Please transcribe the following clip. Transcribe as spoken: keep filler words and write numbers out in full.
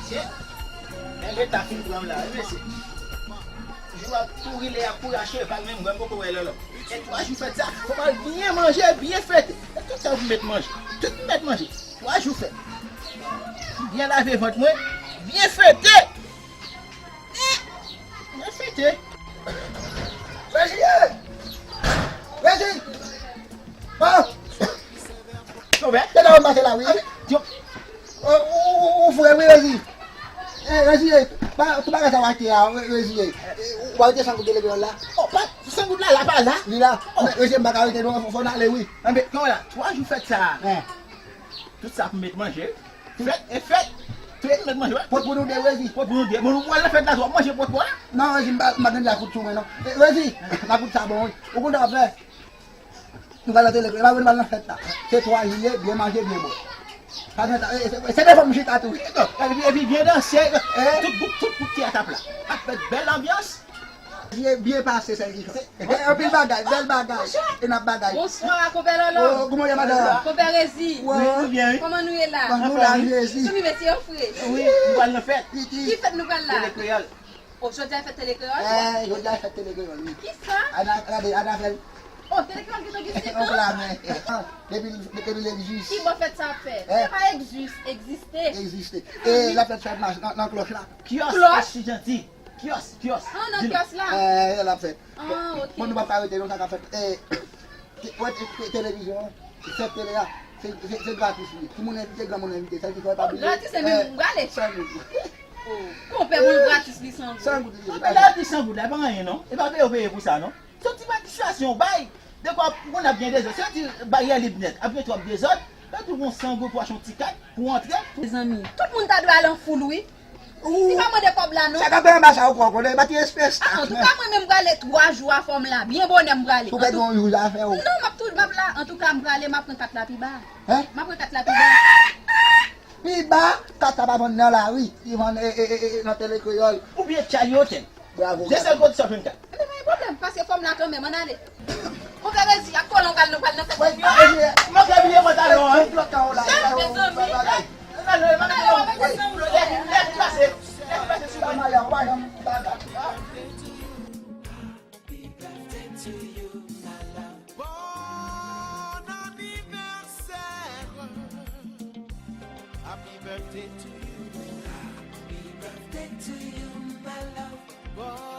Men leta fin pran m la, wi mesye. Jou ap kouri, lè ap kouri a cheval, menm mwen m poko wè lòlò. E twa jou fèt sa, fò m al byen manje, byen fete. E tout sa m mèt manje, tout m mèt manje. Twa jou fèt. Byen lave vant mwen, byen fete. Byen fete. Regi! Regi! Oh! Kòmè? Se la w mache la, wi. Ou, ou, ou, ou fre, wi, Regi. Eh, Regi, eh, ba, tout bagay sa w achte a, Re-, Regi, eh. Eh, ou pa rete san goud de legliz la? Oh, pa, san goud la, la pa la? Li la. Oh. Men, Regi, m pa ka rete non, fò, fò n ale, wi. Anben, kòmè la, twa jou fèt sa. Eh. Tout sa pou m mèt manje. Fèt, e fèt. Tout pou m mèt manje, wi. Pot pou nou de, Regi. Pot pou nou de. Bon, nou pral nan fèt la, tou, w ap manje pot pou la? Non, Regi, m pa, m pa gen dja fout sou mwen, non. Eh, Regi, n a fout sa bon, wi. Ou konn sa w ap fè? Nou pral nan tele, e pa vre nou pral nan fèt la. Se twa jou ye, byen manje, byen bwè. Pa gen sa, e, se, se de fanm chita tou. Epi, epi byen danse, tout bout, tout bout teyat ap la. Ap fèt bèl anbyans. Byen, byen pase, sèl ki fè. E, anpil bagay, bèl bagay. E n ap bagay. Bonswa, konpè Lolo. Oh, kòman w ye, madanm? Konpè Rezi. Wi, nou byen, wi. Kòman nou ye la? Anfòm, wi. Jezi. Wi, nou pral nan fèt. Ki fèt nou pral la? Tele Kreyòl. O, jodi a fèt Tele Kreyòl? Eh, jodi a fèt Tele Kreyòl, wi. Kisa? Ana, gade, Ana fè l. O, Tele Kreyòl ki te egziste tou? Depi, depi l egzis. Ki bò fèt sa ap fèt? Eh? Se pa egzis, egziste. Egziste. E l ap fèt Fèt Mas nan, nan klòch la. Kyòs, Estudianti. Kyòs, kyòs. Ah, nan kyòs la? Eh, l ap fèt. Ah, ok. Bon, nou p ap ka rete non, sa k ap fèt. Eh, Te-, wè, te-, te-, televizyon an, fèt tele a, se, se, se gratis li. Timoun envite, granmoun envite, sèl ki fè w pa bliye. Gratis, e menm m prale. San goud. O, konpè, bon, gratis li san goud. San goud li ye. Konpè, lè yo di san goud la, e pa anyen non. E pa peye w peye pou sa non. Se yon ti patisipasyon w bay. Dekwa, moun ap gen dezòd. Se yon ti baryè lib nèt. Ap gen twòp dezòd. Yo di w gon san goud pou w achte yon ti kat, pou w antre. Mezanmi, tout moun ta dwe al an foul, wi. Ou. Li pa mande kòb la, non. Sa k ap anba sa, ou kwè w konnen, pa ti espès. Ah, antouka, mwen menm, m prale twa jou a fòm la. Byen bonè, m prale. Ou pèdi yon jou zafè ou. Non, m ap tou, m ap la. Antouka, m prale, m ap pran kat la pi ba. Hein? M ap pran kat la pi ba. Pi ba, kat sa pa vann nan lari. Li vann, e, e, e, e, nan Tele Kreyòl. Oubyen Charlie Hotel. Bravo, bravo. Se sèl kote sa w jwenn kat. Ebyen, pa gen pwoblèm, paske fò m la kanmenm, ann ale. Konpè Rezi, ak kolon pral nou pral nan fèt. Mwen fè bliye pantalon an. Mezanmi. Bon anivèsè. Happy birthday to you. Happy birthday to you, my love.